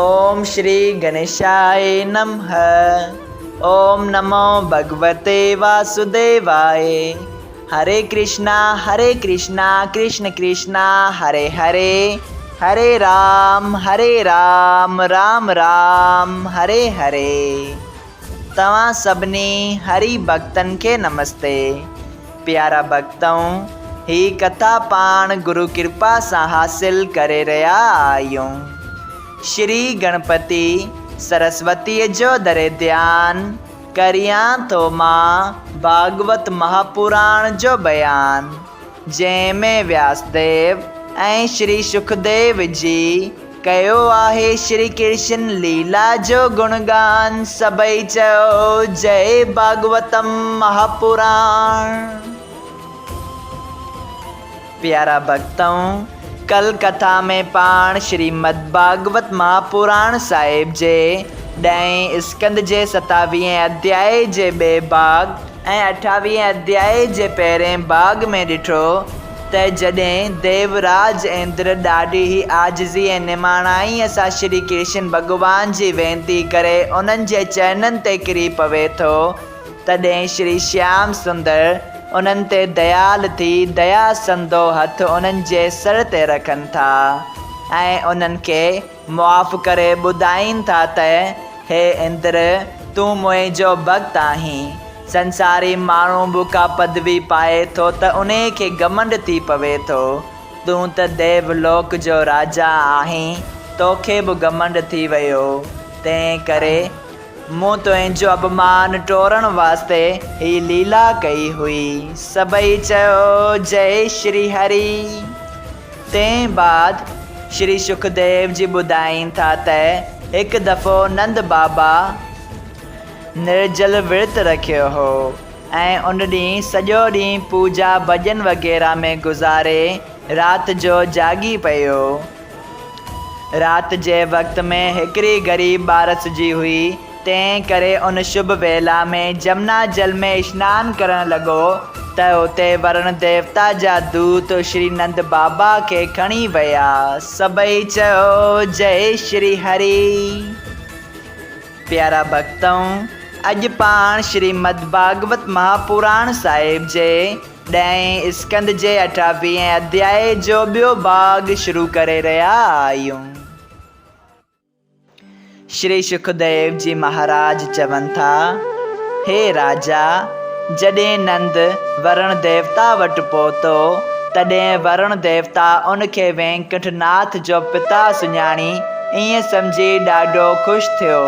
اوم شري گڻيشاء نمھ اوم نمو ڀڳوتي واسوديواء هري ڪرشنا هري ڪرشنا ڪرشن ڪرشنا هري هري هري رام هري رام رام رام هري هري. توهان سڀني هري ڀڳتن کي نمستي. پيارا ڀڳتؤ! هي ڪٿا پاڻ گرو ڪرپا سان حاصل ڪري رهيا آهيون. شري گڻپتي سرسوتيء جو دري ڌيان ڪريان ٿو مان ڀاڳوت مهاپراڻ جو بيان، جنهن ۾ وياسديو ۽ شري شڪديو جي ڪيو آهي شري ڪرشن ليلا جو گڻگان سڀئي چئو جئي ڀاڳوتم مهاپراڻ. پيارا ڀڳتؤ! ڪل ڪٿا ۾ پاڻ شريمد ڀاڳوت مهاپراڻ صاحب جي ڏهين اسڪنڌ جي ستاويهين اڌيائي جي ٻئي ڀاڳ ۽ اٺاويهين اڌيائي جي پهرئين ڀاڳ ۾ ڏٺو ته جڏهن ديوراج اندر ڏاڍي ئي عاجزي ۽ نماڻائيء سان شري ڪرشن ڀڳوان جي وينتي ڪري انهن جي چرنن تي ڪري پوي ٿو، تڏهن شري شيام سندر انهن تي ديال ٿي ديا سندو هٿ انهن جي سر تي رکن ٿا ۽ انهن کي معاف ڪري ٻڌائين ٿا ته هي اندر! تون منهنجو ڀڳت آهين. سنساري ماڻهو به ڪا پدوي پائي ٿو ته انهيء کي گهمنڊ ٿي پوي ٿو. تون ته ديو لوڪ جو راجا آهين، توکي به گهمنڊ ٿي ويو. تنهن ڪري مون تنهنجو اڀمان ٽوڙڻ واسطي هي ليلا ڪئي هئي. سڀئي چيو، جئي شري هري! تنهن بعد شري شڪديو جي ٻڌائين ٿا ته هڪ دفعو نند بابا نرجل ورت رکيو هو ۽ ان ڏينهن سڄو ڏينهن پوڄا ڀڄن وغيره ۾ گذاري رات جو جاڳي پيو. رات جي وقت ۾ هڪڙي غريب ٻارس جي هئي، تنهن ڪري ان شڀ ويلا ۾ جمنا جل ۾ اشنان ڪرڻ لڳو ته اتي ورڻ ديوتا جا دوت شري نند بابا کي کڻي ويا. سڀئي چيو، جئي شري هري. پيارا ڀڳتؤ! اڄ پاڻ شريمد ڀاڳوت مهاپراڻ صاحب جي ڏهين اسڪنڌ جي اٺاويهين اڌيائي جو ٻيو ڀاڳ شروع ڪري رهيا آهيون. شري شڪديو جي مهاراج چون ٿا، هي راجا! جڏهن نند ورڻ ديوتا وٽ پهتو، تڏهن ورڻ ديوتا ان کي وينڪٽ ناٿ جو پتا سڃاڻي ائين سمجهي ڏاڍو خوش ٿيو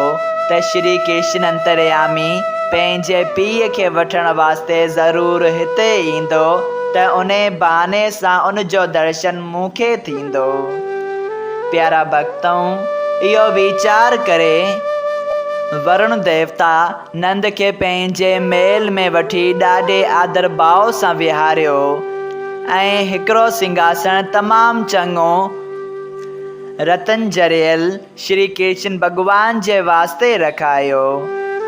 ته شري ڪرشن انتريامي پنهنجي پيء کي وٺڻ واسطي ضرور هتي ايندو ته انهي بهاني سان ان جو درشن مون کي ٿيندو. پيارا ڀڳتؤ! اهو ويچار ڪري ورڻ ديوتا نند کي پنهنجي محل ۾ وٺي ڏاڍي آدر ڀاء سان ويهاريو ۽ هڪڙو سنگهاسڻ تمام چڱو رتن جڙيل شري ڪرشن ڀڳوان جي واسطي رکايو.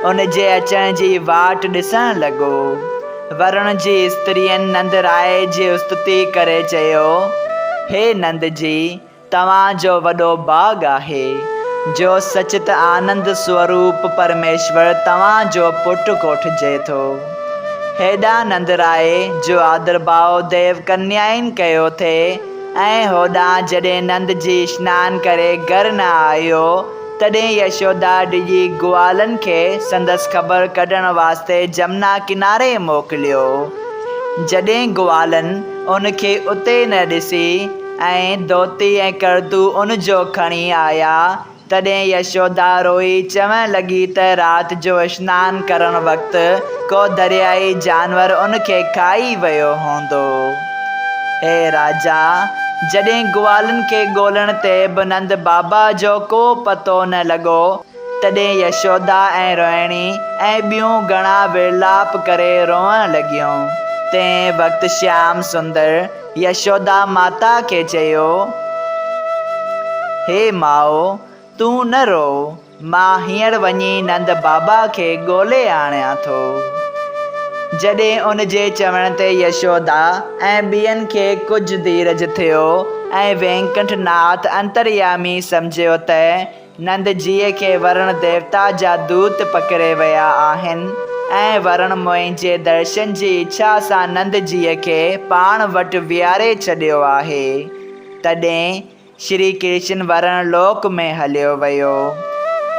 ان جي اچڻ جي واٽ ڏسڻ لڳو. ورڻ جي استرين نند راء جي استتي ڪري چيو، هي نند جي، توهان جو وڏو ڀاڳ آهي، جو سچت آنند سوروپ پرميشور توهان جو پٽ ڪوٺجي ٿو. هيڏانهن نند راء جو آدرڀاء ديو ڪنيائن ڪيو ٿي، ۽ هوڏانهن جڏهن نند جي اشنان ڪري گهر نه آيو، تڏهن يشودا ڊڄي گوالن کي سندس خبر ڪڍڻ واسطي جمنا ڪناري موڪليو. جڏهن گوالن ان کي اتي نه ڏسي ۽ ڌوتي ۽ ڪردو ان جو کڻي آيا، تڏهن يشودا روئي چوڻ لڳي ته رات جو اشنان ڪرڻ وقت ڪو دريائي جانور ان کي کائي ويو هوندو. هي راجا! جڏهن گوالن کي ڳولڻ تي به نند بابا جو ڪو پتو نه لڳو، تڏهن يشودا ۽ روهڻي ۽ ٻيون گهڻا ورلاپ ڪري روئڻ لڳيون. تنهن وقت شيام سندر يشودا ماتا کي چيو، هي ماء! تون نه روء، مان هينئر وڃي نند بابا کي ڳولي آڻيان ٿو. جڏهن ان جي چوڻ تي يشودا ۽ ٻين کي ڪجهه ڌيرج ٿيو ۽ وينڪٽ ناٿ انتريامي سمجهيو ته. نند جيء کي ورڻ ديوتا جا دوت پڪڙي ويا آهن ۽ ورڻ منهنجي درشن جي اڇا سان نند جيء کي پاڻ وٽ ويهاري ڇڏيو آهي. تڏهن شري ڪرشن ورڻ لوڪ ۾ هليو ويو.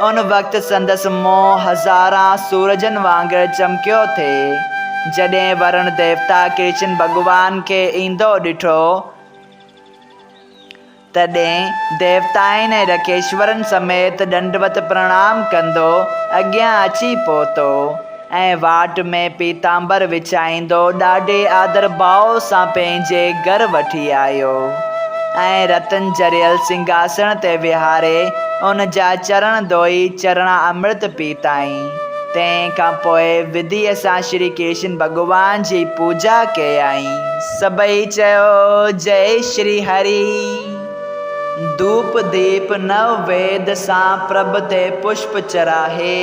ان وقت سندس منهن هزاران سورجن وانگر چمڪيو ٿي. جڏهن ورڻ ديوتا ڪرشن ڀڳوان کي ايندو ڏٺو، تڏهن ديوتائن ۽ رکيشورن سميت ڏنڊوت پرڻام ڪندو اڳيان اچي پهتو ۽ واٽ ۾ پيتامبر وڇائيندو ڏاڍي آدرڀاء سان پنهنجي گهر وٺي آيو ۽ رتن جڙيل سنگهاسڻ تي ويهاري ان جا چرڻ ڌوئي چرڻا امرت پيتائين. تنهن کان پوء وڌيء سان شري ڪرشن ڀڳوان جي پوڄا ڪيائين. سڀئي چيو، جئي شري هري. ڌوپ ديپ نو ويد سان پرڀ تي پشپ چڙهائي،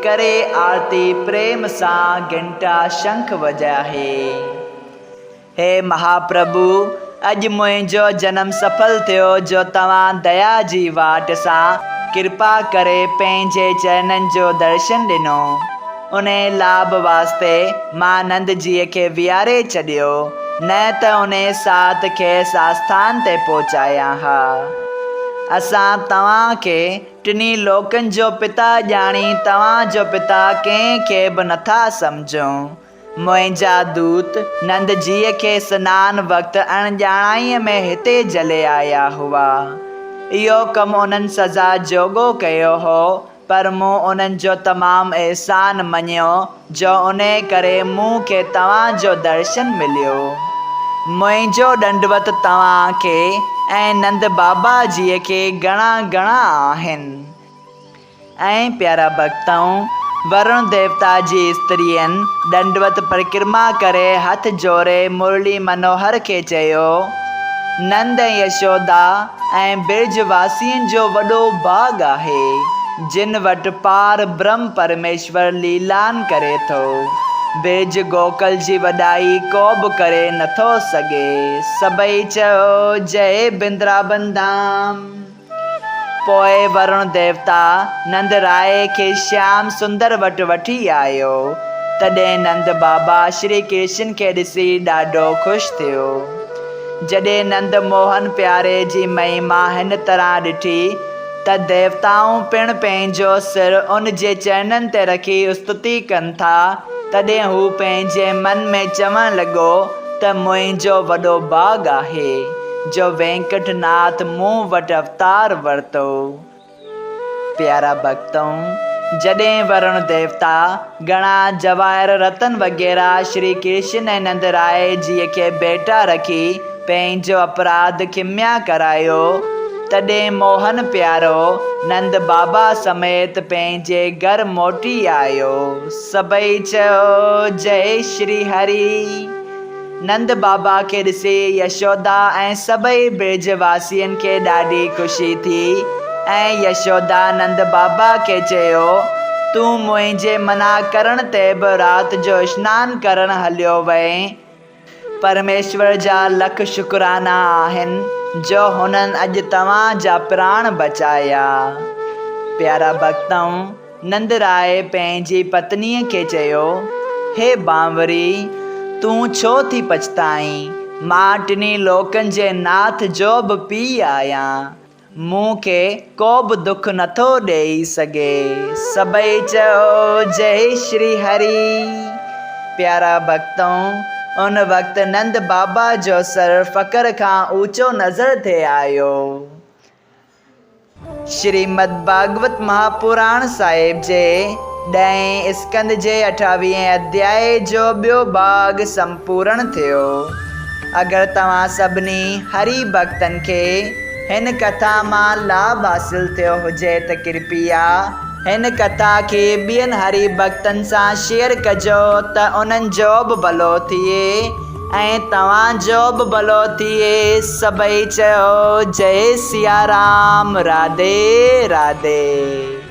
ڪري آرتي پريم سان گهنٽا شنک وڄائي. هي مهاپرڀو! اڄ منهنجو جنم سڦل ٿيو جو توهان ديا جي واٽ سان ڪرپا ڪري پنهنجي چرنن جو درشن ڏنو. انهي لاڀ واسطي مان نند جيء کي ويهاري ڇڏيو، نه ته انهي ساعت کيس آسٿان تي پهچايان ها. اسان توهان کي ٽنهي لوڪن جو پتا ڄاڻي توهان جو پتا ڪنهن کي به نٿا سمجهون. منهنجا دوت نند جيء کي سنان وقت اڻڄاڻائيء ۾ هتي جهلي آيا هئا. اهو ڪم انهن سزا جوڳو ڪيو هو، پر مون انهن جو تمام احسان مڃيو، جو انهيء ڪري مون کي توهان جو درشن مليو. منهنجو ڏنڊوت توهان کي ۽ نند بابا جيء کي گهڻا گهڻا آهن. ۽ پيارا ڀڳتؤ! ورڻ ديوتا جي استرين ڏنڊوت پرڪرما ڪري هٿ جوڙي مرلي منوهر کي چيو، نند ۽ يشودا ۽ برج واسين جو وڏو ڀاڳ آهي، جن وٽ پار برهم پرميشور ليلان ڪري ٿو. برج گوڪل جي وڏائي ڪو به ڪري نٿو سگهي. سڀئي چيو، جئي بندرابن ڌام! پوء ورڻ ديوتا نند راء کي شيام سندر وٽ وٺي آيو. تڏهن نند بابا شري ڪرشن کي ڏسي ڏاڍو خوش ٿيو. جڏهن نند موهن پياري جي مهما هن طرح ڏٺي ته ديوتائون پڻ پنهنجو سر ان جي چرنن تي رکي استتي ڪن ٿا، تڏهن هو پنهنجي من ۾ چوڻ لڳو ته منهنجو وڏو ڀاڳ آهي. جو وينڪٽ ناٿ مون وٽ اوتار ورتو. پيارا ڀڳتؤ! جڏهن ورڻ ديوتا، گهڻا جواهر رتن وغيره شري ڪرشن ۽ نند راء جيء کي ڀيٽا رکي پنهنجو اپراڌ کميا ڪرايو، تڏهن موهن پيارو نند بابا سميت پنهنجي گهر موٽي آيو. سڀئي چيو، جئي شري هري! نند بابا کي ڏسي يشودا ۽ سڀئي برج واسين کي ڏاڍي خوشي ٿي ۽ يشودا نند بابا کي چيو، تون منهنجي منع ڪرڻ تي به رات جو اشنان ڪرڻ هليو وئين. پرميشور جا لک شڪرانا آهن جو هنن اڄ توهان جا پراڻ بچايا. پيارا ڀڳتؤ! نند راء پنهنجي پتنيء کي چيو، هي بانوري! تون ڇو ٿي پڇتائين؟ مان ٽنهي لوڪن جي ناٿ جو به پيء آهيان. مون کي ڪو به دک نٿو ڏيئي سگهي. سڀئي چيو، جئي شري هري! پيارا ڀڳتؤ! ان وقت نند بابا جو سر فخر کان اوچو نظر ٿي آيو. شريمد ڀاڳوت مهاپراڻ صاحب جي ڏهين اسڪنڌ جي اٺاويهين اڌيائي جو ٻيو ڀاڳ سمپورڻ ٿيو. اگر توهان سڀني هري ڀڳتن کي هن ڪٿا مان لاڀ حاصل ٿيو هجي ته ڪرپيا هن ڪٿا کي ٻين هري ڀڳتن سان شيئر ڪجو ته انهن جو به ڀلو ٿئي. ۽ توهان جو به ڀلو ٿئي سڀئي چئو جئي سيارام راڌي راڌي.